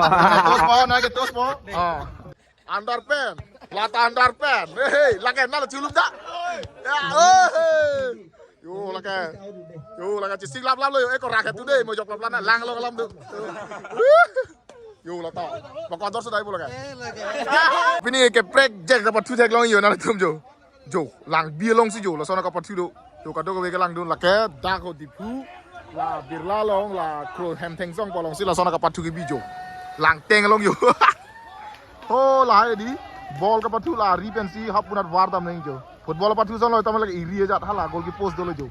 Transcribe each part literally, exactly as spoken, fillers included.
Toast po, nai ke toast po. Oh. Underpant. Lata underpant. Hey, hey, lake nalo chulum ta. Ya, oh, hey. Yo, lake. Yo, lake chisik lap lap lo yo. Eko raket tu dei, mojok lap lap na, lang long lam tu. Yo, lata. Bako ador sudah ibu lake. Pini ke prek jack dapat thu thek long yo, nalo tum jo. Jo, lang bi alongsi jo, lason kapathu do. Jo, kadokave kelangdun lake, dak ho Diphu, la Birla along, la Kro Hemthengsong pu alongsi, lason kapathu kebi jo. Langteng along yo. Ho, lahai di, ball kapathu la ri pensi, hap punat var dam neng jo. Football pathu son lo, tama lake iri ajat, hala, goal ke post dolo jo.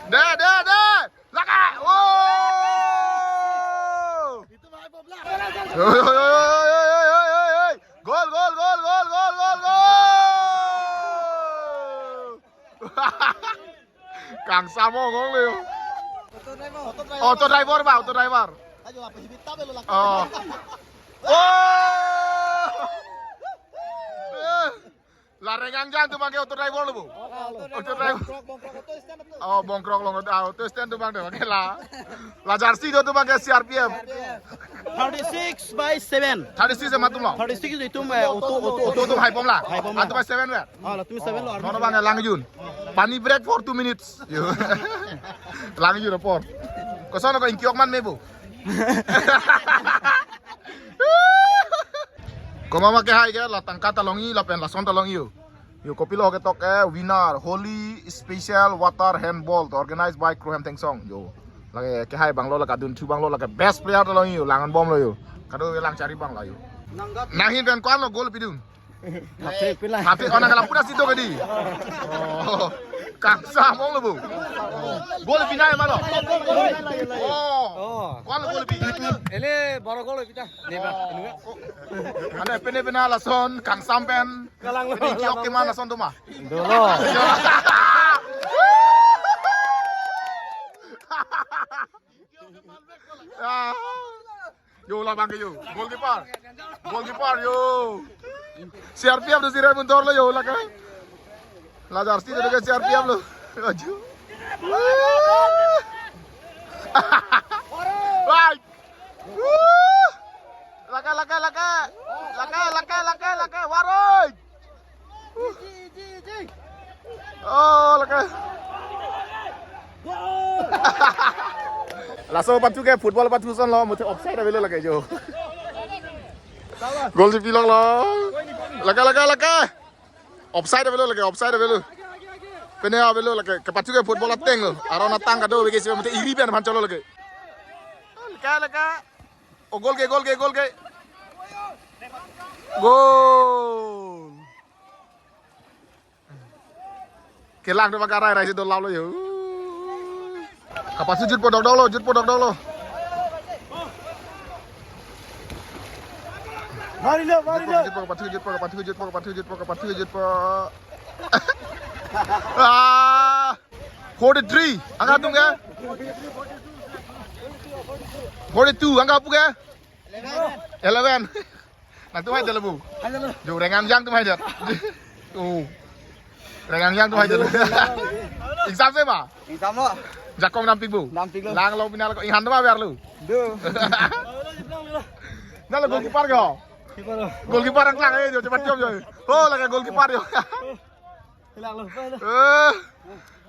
De, de, de! Lake! Oh! Oi, oi, oi, oi, oi, oi, oi, oi. Gol, gol, gol, gol, gol, gol, gol. Kangsam ong ong le yo. Auto driver ba, auto driver. Oh. Eh. La Rengang Jang atum abang ke auto driver lo bu. Auto driver. Oh, Bongkrok along, ah, auto stand atum abang de, abang ke la. La jersey do atum abang ke C R P F. Thirty-six by seven. Thirty-six ema atum lo. Thirty-six itum, eh, auto, auto, auto. Auto atum hai pom la. Hai pom la. Atum seven ber. Ah, latum seven lo. Nono abang ke lang jun. Pani break for two minutes. Yo. Lang jun apor. Koson ko ingkiok man me bu. Komat ma kehai ke, la tangka ta longji, lapen lason ta longji yo. Yo, kopilo ketok ke winner, Holi Special Water Handball, organized by Kro Hemthengsong. Yo, lake kehai abang lo, lake adunthu abang lo, lake best player ta longji yo, lang-an bom lo yo. Kadokave lang chari abang la yo. Nanghin pen ko-an lo goal pidun. Hati pila. Hati, oh, nang lapu dak situ ke di. Oh. Kangsam ong lo bu. Goal pinai ma lo. Oh. Oh. Ko-an lo goal pi. Ele baro goal pi ta. Ne ba. Oh. Ane pene pene lason kangsam pen. Kalang lo. Pene kiok ke ma lason atum ma. Dolo. Ah. Yo, labang ke yo. Goalkeeper. Goalkeeper yo. C R P F do si rai muntor lo yo, lake. La jersey do ke C R P F lo. Aju. Right. Lake, lake, lake. Lake, lake, lake, lake. Waroi. Oh, lake. Laso pathu ke football pathu son lo, muthe offside avelo lake jo. Goal si pilok lo. Lake, lake, lake. Offside avelo lake, offside avelo. Pene avelo lake, kepathu ke football ateng lo. Aron atang kadokave si muthe iri pen aphan cholo lake. Lake, lake. Oh, goal ke, goal ke, goal ke. Goal. Kelang do bang ke rai rai si do lap lo yo. Kapathu jutpo dokdok lo, jutpo dokdok lo. Mari lo, mari lo. Jutpo, jutpo, kapathu jutpo, kapathu jutpo, kapathu jutpo, kapathu jutpo. Ah. Forty-three. Angka atum ke? Forty-two. Angka apu ke? Eleven. Nangtum hai dolo bu. Hai dolo. Jo, Rengang Jang atum hai dolo. Oh. Rengang Jang atum hai dolo. Exam se ma? Exam lo. Jakong dampik bu. Dampik lo. Lang lo pinal ko inghan ma ber lo. Do. Nalo goalkeeper ko. Keeper lo. Goalkeeper angklang eh, jo, cepat jom jo. Oh, lake goalkeeper jo. Hilang lo. Eh.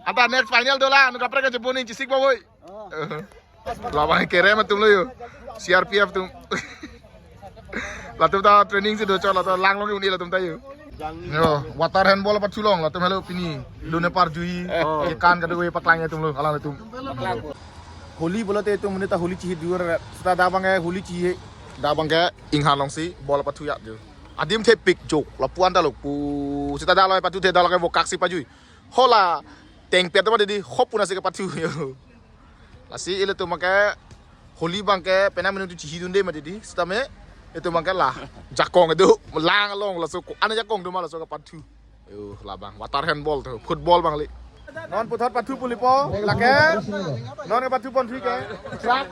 Anta next final dolang, anu kaprek aja boning chisik bawoi. Oh. Labang kerem atum lo yo. C R P F atum. Latum ta training si do chot, latum lang long uni latum ta yo. Yo, water handball apa chulong latum helo pini. Lune parjui. Oh. Ikan kadu we paklang atum lo, alang atum. Holi pulote itum muni ta holi chihi dur. Seta dak abang ke holi chihi. Dak abang ke inghan alongsi ball apa thuyak jo. Adim the pik jok. Lapu-an ta lo pu. Seta dak lo pathu the dak lo ke bokak si pajui. Hola, tengpet ma dedi, hop puna si kepathu yo. Lasi ilitum abang ke, holi abang ke, penang minum tu chihi dunde ma dedi, sitame, itum abang ke la, jakong itu, melang along, laso ko, ana jakong tu ma laso kepathu. Yo, labang, water handball tu, football abang li. Non puthot pathu pulipo, lake, non kepathu pon thui ke, truck,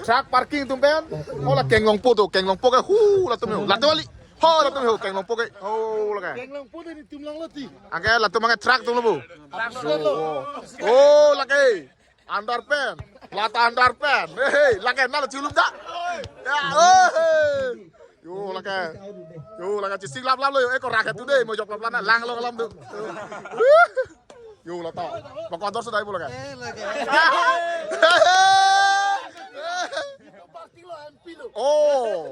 truck parking atum pen, oh la kenglongpo tu, kenglongpo ke, hu, latum yo, latum ali. Ho, latum ho, kenglongpo ke. Ho, lake. Kenglongpo dari tum lang lo ti. Anke latum anke truck atum lo bu. Truck lo. Oh, lake. Underpant. Lata underpant. Hei, hei, lake nalo chulum ta. Ya, oh, hei. Yo, lake. Yo, lake chisik lap lap lo yo. Eko raket tu dei, mo jok lap lana, lang lo kalam tu. Yo, lata. Pokok dor sudah ibu lake. Eh, lake. Oh.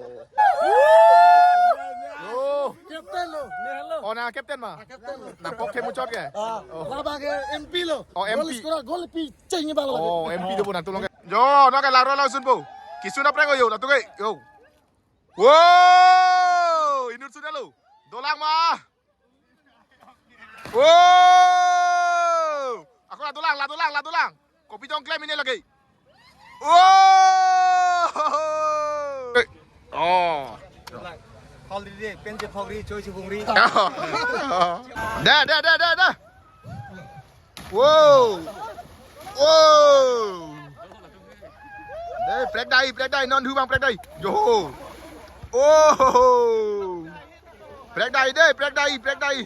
Yo. Captain lo, ne lo. Oh, na captain ma? Captain lo. Na pok ke muchot ke? Ah, oh. Laba ke M P lo. Oh, M P. Gol skora, gol pi cheng balo. Oh, M P do bu nangtum long ke. Jo, no ke laro langsung bu. Kisun apre ko yo, nangtum ke. Yo. Wow, inut sudah lo. Dolang ma. Wow. Ako la dolang, la dolang, la dolang. Kopi dong klem ini lagi. Wow. Oh. Holiday, penje phogri, choi si phogri. Da, da, da, da, da. Wow. Wow. Dei, prek dai, prek dai, non hu bang prek dai. Yo. Oh. Prek dai dei, prek dai, prek dai.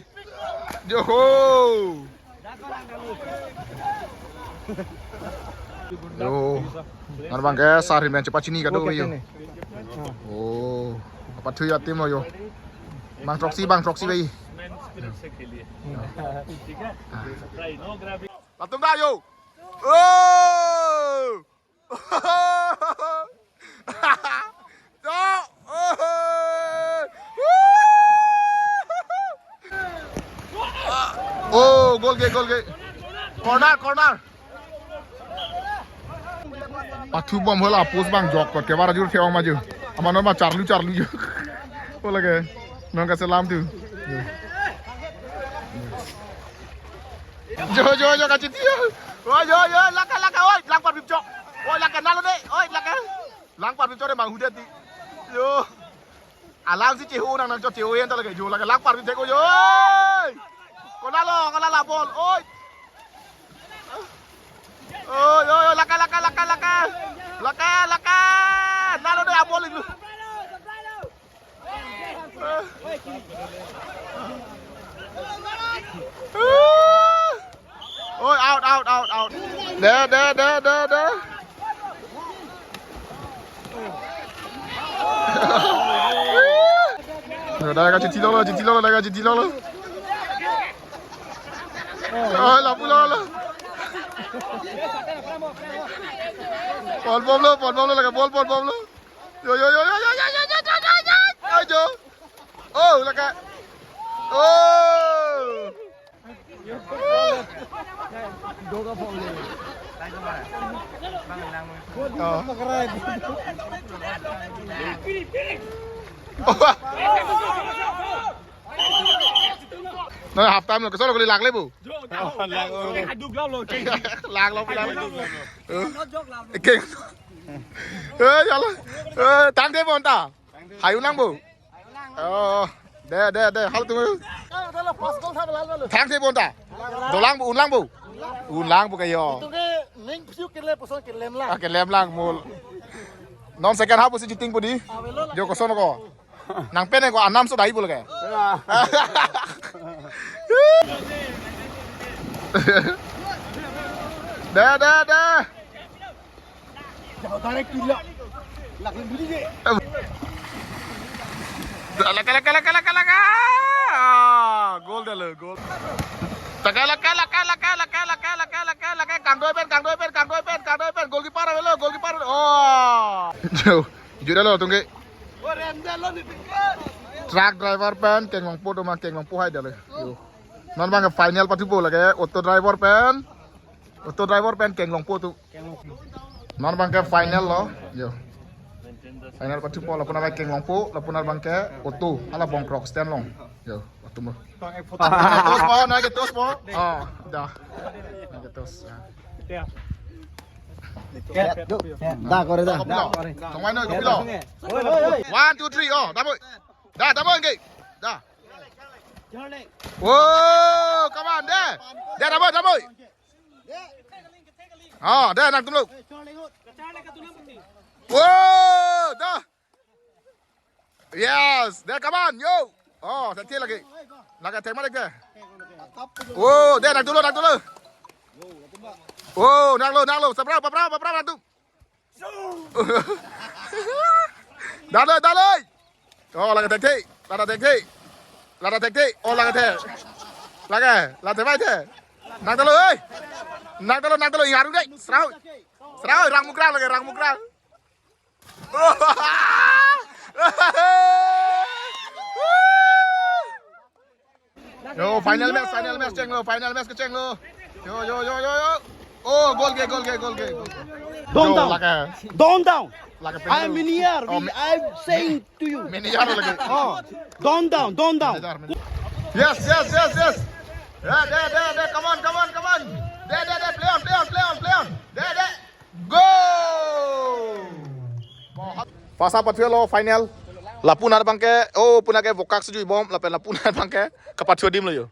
Yo. Yo. Nang bang ke sari men cepat sini kado yo. Oh. Apa tu ya tim lo yo. Bang Troksi, bang Troksi bai. Latum da yo. Oh! Jo! Oh! Oh, gol ke, gol ke. Corner, corner. Pathu bom hola post bang jok ko ke bara jur ke ong maju. Ama non ma charlu charlu jo. Hola ke. Non ka selam tu. Jo, jo, jo, kachiti. Oh, jo, jo, laka, laka, oi, lang parpip chok. Oi, laka, nalo de, oi, laka. Lang parpip chok de, manghudet di. Yo. Alang si chehu nang nang chok chehu yen ta lake, jo, laka, lang parpip chok, oi, oi. Konalo, konalo, bol, oi. Oi, oi, oi, laka, laka, laka, laka. Laka, laka. Nalo de, abol itu. Oi, out, out, out, out. De, de, de, de, de. Dah ka chiti lolo, chiti lolo, dah ka chiti lolo. Oi, lapu lolo. Bol bom lo, bol bom lo, laka bol, bol bom lo. Yo, yo, yo, yo, yo. Ayo. Oh, laka. Oh. Oh. Nah, half time lo, kesana kali lak le bu. Lak lo, lak lo. Lak lo, lak lo. Eh, oke. Eh, ya lo. Eh, tangte bonta. Hai unlang bu. Oh, de, de, de, hal tu. Tangte bonta. Dolang bu, unlang bu. Unlang bu kayo. Itu ke ning psiu kele poson kelem lang. Ah, kelem lang mul. Non second half si chiting pudi. Jo, koson ko. Nang pen ko anam so dai bol ke. Ya. De, de, de. Jauh tarik tidak. Lakin beli ke. Laka, laka, laka, laka, laka. Ah, gol dah lo, gol. Laka, laka, laka, laka, laka, laka, laka, laka, laka, kangdoi pen, kangdoi pen, kangdoi pen, kangdoi pen, goalkeeper avelo, goalkeeper. Oh. Jo, jo dah lo, tungke. Truck driver pen, kenglongpo do ma, kenglongpo hai dah lo. Jo. Non bang final pathupo lake, auto driver pen. Auto driver pen kenglongpo tu. Non bang ke final lo. Yo. Final pathupo lapu na bang kenglongpo, lapu na bang ke auto. Hala bong krok stand long. Yo, auto mo. Tos po, na ke tos po. Oh, dah. Na ke tos. Ya. Da kore da. Kopilo. Tongmai no, kopilo. Oi, oi, oi. One, two, three, oh, damoi. Da, damoi ke. Da. Whoa, come on, da. Da, damoi, damoi. Oh, da, nangtum lo. Whoa, da. Yes, da, come on, yo. Oh, satu lagi. Lagi tembak lagi. Whoa, da, nangtum lo, nangtum lo. Oh, nanglo, nanglo, saprap, saprap, saprap, nantu. Daloi, daloi. Oh, lake thekthe, lake thekthe, lake thekthe. Oh, lake the, lake, lake the, bai the. Nangdalo, oi. Nangdalo, nangdalo, ingarung dei. Srao, srao, rang mukrang lake, rang mukrang. Yo, final match, final match chenglo, final match kechenglo. Yo, yo, yo, yo, yo. Oh, goal ke, goal ke, goal ke, goal ke. Down, yo, down. Lake, down, down. Lake, I am Miniar. Oh, we, Mi-, I am saying to you. Miniar lake. Oh, down, down, down, down. Miniar, Miniar. Yes, yes, yes, yes. Yeah, there, there, there. Come on, come on, come on. There, there, there. Play on, play on, play on, play on. There, there. Go! First half pathu lo final. Lapu-an abangke, oh, pu-an ke vokak si juibom, lapen lapu-an abangke kapathu adim lo yo.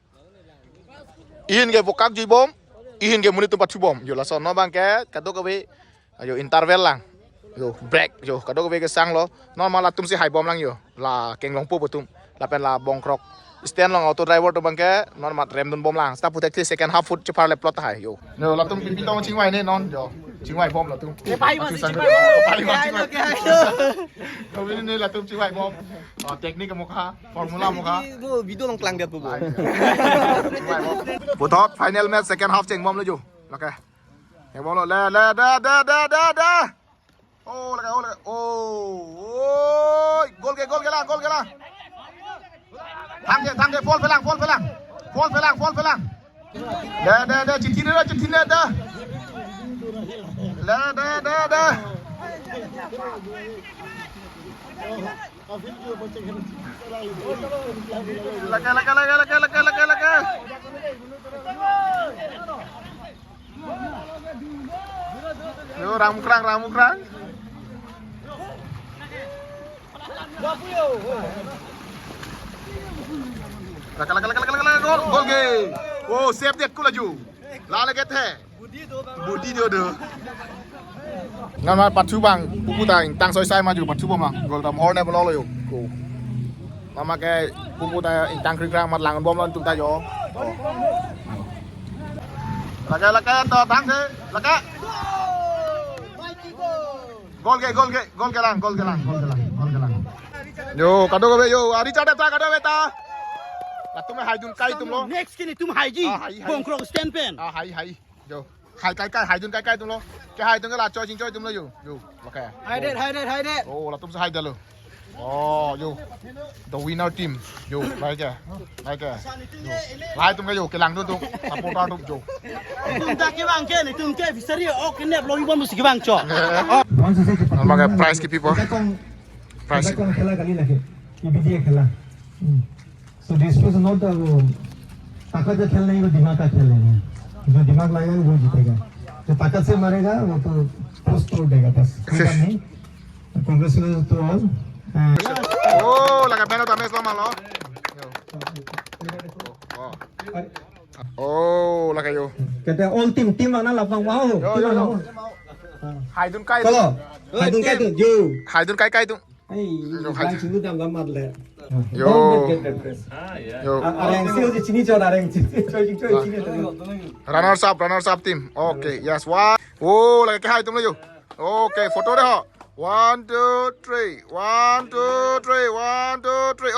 Ihin ke vokak juibom, ihin ke monit atum pathubom. Yo, laso non abangke kadokave, yo, interval lang. Yo, break, yo, kadokave kesang lo. Non ma latum si haibom lang yo. La Kenglongpo pu atum. Lapen la Bongkrok stand along auto driver atum abangke non mat remdunbom lang. Seta pu thekthe second half ahut chepharle plot hai yo. Yo, latum pipi tong chingvai ne non yo. Chingvaibom latum. Ke pai ma si chingvai. Pai ma chingvai. Ke hai lo, ke hai lo. Yo, ini ne latum chingvaibom. Oh, teknik amokha, formula amokha. Ini mo video along klangdet pu bo. Chingvaibom. Puthot final match second half chengbom lo yo. Lake. Chengbom lo, le, le, da, da, da, da, da. Oh, lake, oh, lake. Oh, oi, goal ke, goal ke lang, goal ke lang. Thang ke, thang ke, foul phelang, foul phelang. Foul phelang, foul phelang. Da, da, da, chithi da, chithi da, da. Da, da, da, da. Lake, lake, lake, lake, lake, lake, lake. Yo, rang mukrang, rang mukrang. Lake, lake, lake, lake, lake, goal, goal ke. Oh, save det ku laju. La lake the. Budi do do. Ngan ma pathu abang, pupu ta ingtang soisai maju, pathu abang ma. Goal tam hor ne bolo lo yo. Go. Mama ke pupu ta ingtang krik krak mat langbom lo atum ta yo. Oh. Lake, lake, to thang ke, lake. Goal ke, goal ke, goal ke lang, goal ke lang, goal ke lang, goal ke lang. Yo, kadokave yo, ah, Richard ta, kadokave ta. Latum haidun kai atum lo. Next ke netum haiji. Ah, hai, hai. Bongkrok stand pen. Ah, hai, hai. Yo. Hai kai kai, haidun kai kai atum lo. Kehai atum ke la choi chingchoi atum lo yo. Yo, okay. Hai det, hai det, hai det. Oh, latum si hai det lo. Oh, yo. The winner team. Yo, lahai ke. Lahai ke. Yo. Lahai atum ke yo, kelangdun atum. Supporter atum yo. Netum ta kevang ke, netum ke fishery, oh, kenep lo ibon musi kevang cho. Mama ke prize kepi po. Prize. Prize. Khela kali lake. Ibidi khela. Hmm. So this was not, uh, वो ताकत का खेल नहीं, वो दिमाग का खेल है। जो दिमाग लगाएगा, वो जीतेगा। जो ताकत से मारेगा, वो तो पोस्ट तोड़ देगा बस। कोई बात नहीं। Congratulations to all. Uh, Oh, lake man of the match lo ma lo. Oh. Oh, lake yo. Kata all team, team mana lapang, wow. Yo, team yo, mana, yo. Wow. Haidun kai. Kalau, haidun kai tu, yo. Haidun kai kai tu. Hey, yo, hai. Bang sulu dam gamat le. Yo. Don't get depressed. Yo. A-, areng si uji chini chon areng chini chon chini chon chini chon. Runners up, runners up team. Okay, yes, one. Oh, lake kehai atum lo yo. Okay, photo de ho. One, two, three. One, two, three. One, two, three.